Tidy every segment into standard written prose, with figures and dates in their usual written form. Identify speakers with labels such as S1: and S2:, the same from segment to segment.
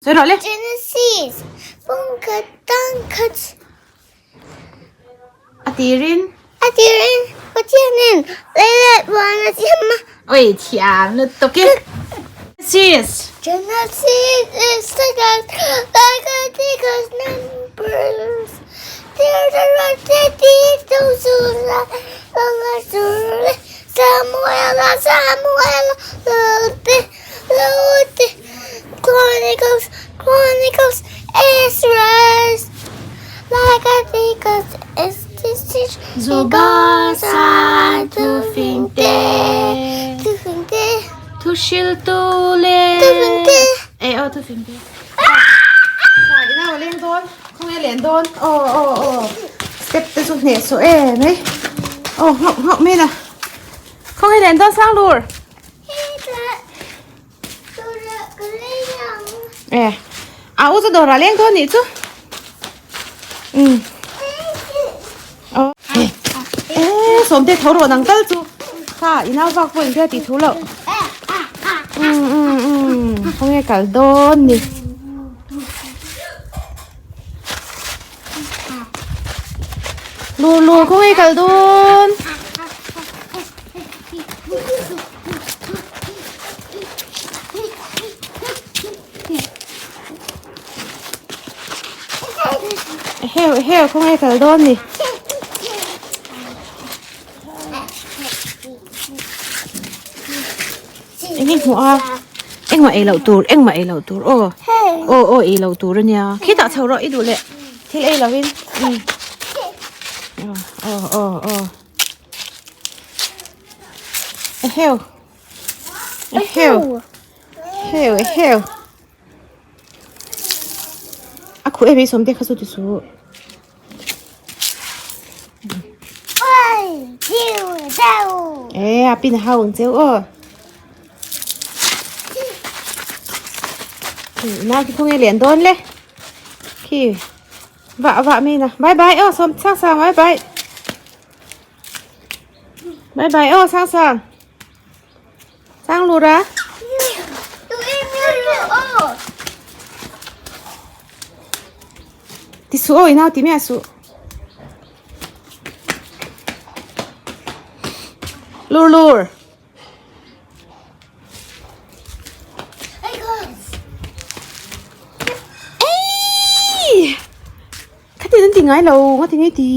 S1: Sawi rawh le.
S2: Genesis pawngkhat tangkhat.
S1: A tirin.
S2: A tirin Pathianin lei leh van a siam a.
S1: Oi thiam lutuk e. Genesis.
S2: Genesis is the God like a tiger's numbers. Chronicles, Chronicles, Israel, like a because is this
S1: Zubasa thu fing te,
S2: thu fing te,
S1: thu hril tu le,
S2: thu fing te,
S1: e aw thu fing te. Ina leng dawn, khawnge len dawn, aw aw aw, step te chu hneh suh em mai, aw nghauh nghauh mai na, khawnge len dawn sang lur. E a u chu dawrah leng dawn nih chu um aw e sawmte tho rawh nang tal chu kha i nau vak pawh inkhia tih thu loh um um um khawnge kal dawn ni. Lur lur khawnge kal dawn. Heo heo khawnge kal dawn ni. Eng nge hmuh a engmah ei loh tur engmah ei loh tur aw aw aw ei loh tur ania khitah chho rawh i duh leh thil ei lovin um aw aw aw eheu eheu eheu eheu a khuh em ei sawm te kha chu ti suh. Ê a pin hau ang cheu aw. Nau khi khawnge lian dawn le. Khi vah vah mai na. Bye bye aw sawm sang sang bye bye. Bye bye aw sang sang. Sang lur a. Ti suh aw i nau ti miah suh. Lur lur. Ei! Khatin an ti ngai lo, nga ti nge ti.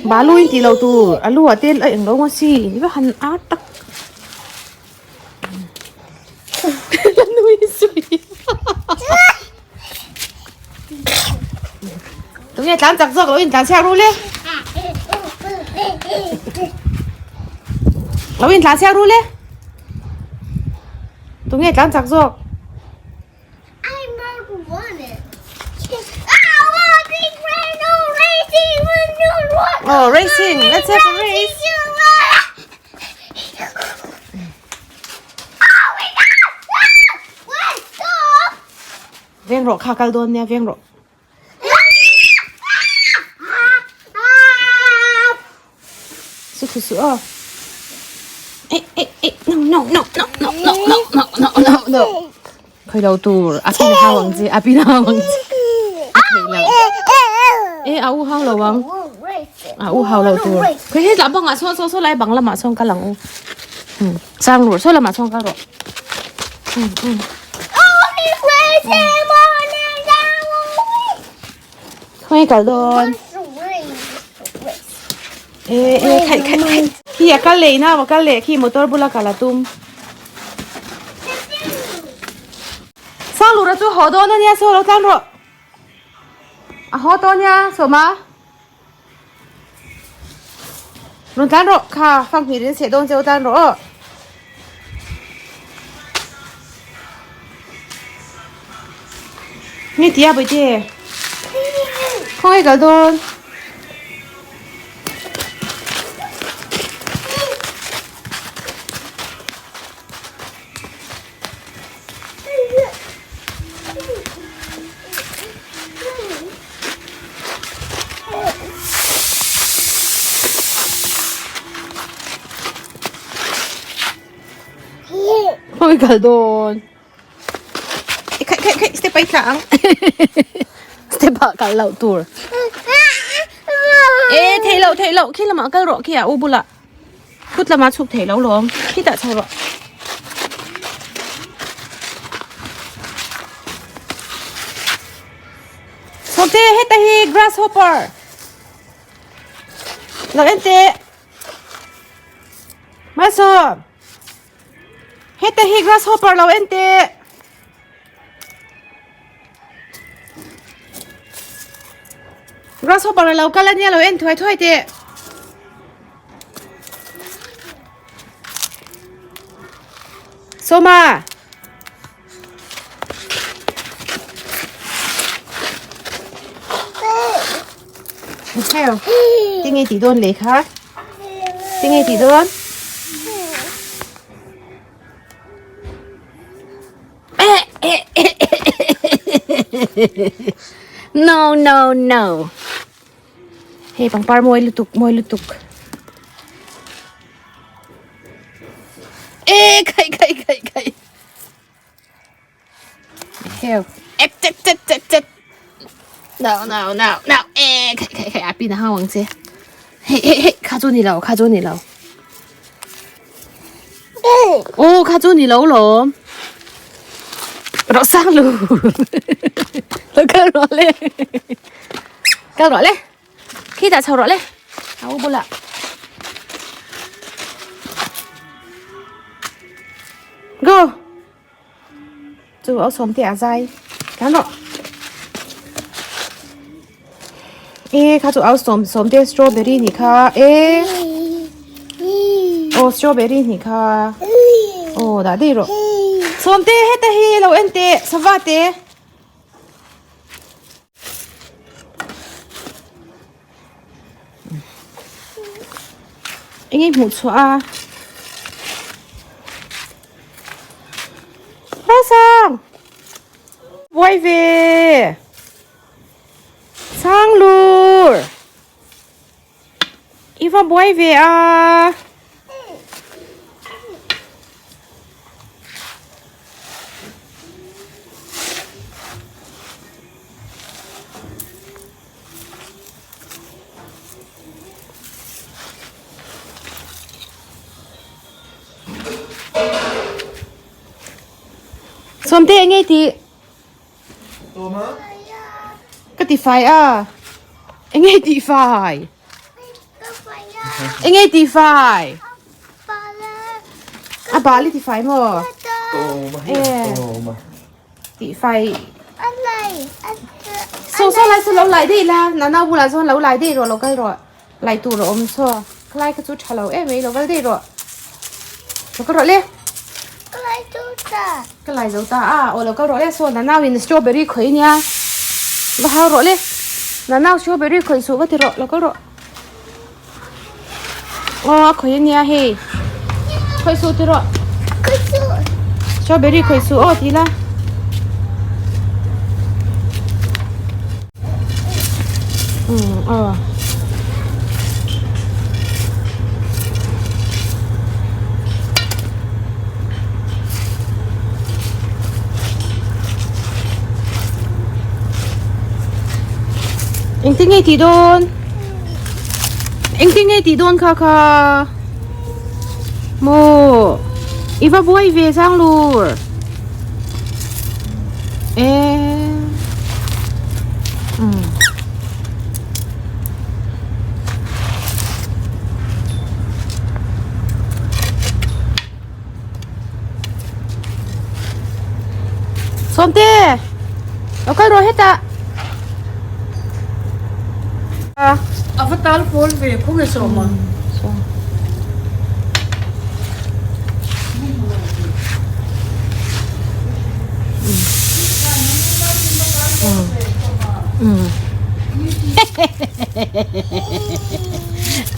S1: Balu in ti lo tur, alu ah te a eng lo nga si, i va han ar tak. La nui zui. Tunge tlan chak zawk lo in tlan chhiak ru le. Lo in tlan chhiak ru le. Tunge tlan chak zawk. Oh, racing. Let's have a race. Veng rawh kha kal dawn nia veng rawh. Su su su aw. Eh eh eh no no no no no no no no no no no. Khoi lo tur a pin hau ang chi a pin hau ang chi. A thei lo. Eh a u hau lo ang. A u hau lo tur. Khoi he la bang ah sawn saw saw lai bang lamah sawn kal ang u. Hmm. Sang lur saw lamah sawn kal rawh. Hmm hmm. Khawnge kal dawn? Eh eh khaih khaih khaih. Khi a kal leh ina a kal leh khi motor bula kal a tum. Sang lura chu haw dawn ania saw lo tlan rawh. A haw tawh ania sawma. Rawn tlan rawh kha fanghmir in seh dawn che u tlan rawh aw. Nge tia bawihte khawngaih kal dawn. Khawi kal dawn. Khai khai khai step. pai thla ang. Step ah kal loh tur. E thei loh thei loh khi lamah kal rawh khi a u bulah. Khut lamah chhuk thei lo lawm. Khitah chho rawh. Sawmte heta hi grasshopper. Lo en teh. Malsawm. Heta hi grasshopper lo en teh. Grasshopper lo kal ania lo en thuai thuai teh. Soma. Heo. Tinge tih dawn leh kha? Tinge tih dawn? No, no, no. Hei pangpar mawi lutuk, mawi lutuk. E khai khai khai khai. Heo. Ek chet chet chet chet. No no no no. E khai khai khai api na hawang che. Hey hey hey kha chu ni lo kha chu ni lo. Oh kha chu ni lo lawm. Rõ sang lu. Lo kal rawh le. Kal rawh le. Khi tah chho rawh le. A u bulah. Go. Chu au sawm te a zai. Tlan rawh. E kha chu au sawm sawm te strawberry ni kha. E. Oh strawberry ni kha. Oh dah dei rawh. Sawm te heta hi lo en te sava te. Eng nge hmuh chhuah a? Rosang! Buai ve! Sanglur! I va buai ve a! Sawmte eng nge tih? Ka ti fai a. Eng nge tih fai? Eng nge tih fai? A bal i ti fai maw? Tih fai. Saw saw lai saw lo lai daih la. Nana bulah chuan lo lai daih rawh lo kal rawh. Lai tur a awm chaw. Khalai kha chu tha lo em mai lo kal daih rawh. Lo kal rawh le.
S2: Ka lai zo ta.
S1: Ka lai zo ta a. Aw lo kal rawh le. Saw Nanau in strawberry khawih nia. Va hau rawh le. Nanau strawberry khawih suh va ti rawh. Lo kal rawh. Aw a khawih ania hei. Khawih suh ti rawh.
S2: Khawih suh.
S1: Strawberry khawih suh aw ti la. Um aw. Engtin nge tih dawn? Engtin nge tih dawn kha kha? Maw i va buai ve sang lur. E um. Sawmte! Lo kal rawh hetah.
S3: A va tal pawl ve khaw nge sawm a?
S1: Sawm.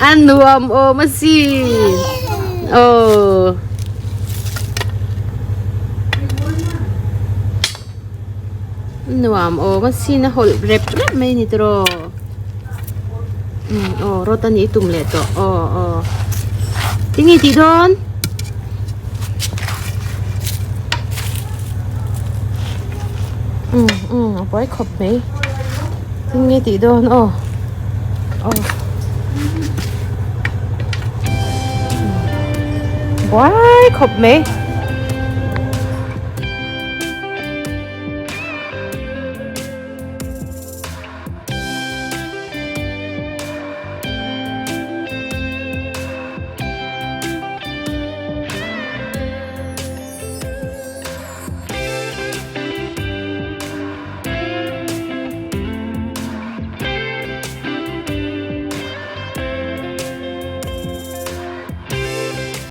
S1: An nuam awm asin. Aw. Nuam awm asin a hawlh rep rep mai ni tiraw. Um aw rawt a nih tum leh tawh aw aw. Tinge tih dawn? Um. Umm a buai khawp mai tin nge tih dawn aw aw buai khawp mai.